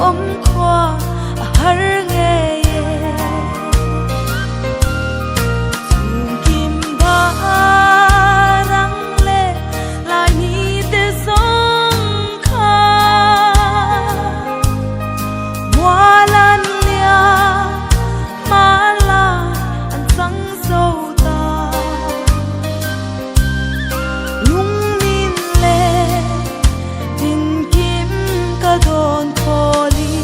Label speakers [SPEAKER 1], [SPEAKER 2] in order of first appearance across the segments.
[SPEAKER 1] Awm khua a har ngei e. Chhungkim barang leh lai ni te zawng kha Mual an liam, hmanlai an chang zo ta. Lungmin leh tinkim ka dawn khawli.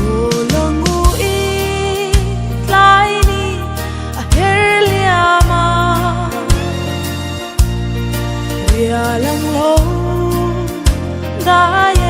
[SPEAKER 1] Aw langu i tlai ni a her liam a, ria lang lo dai.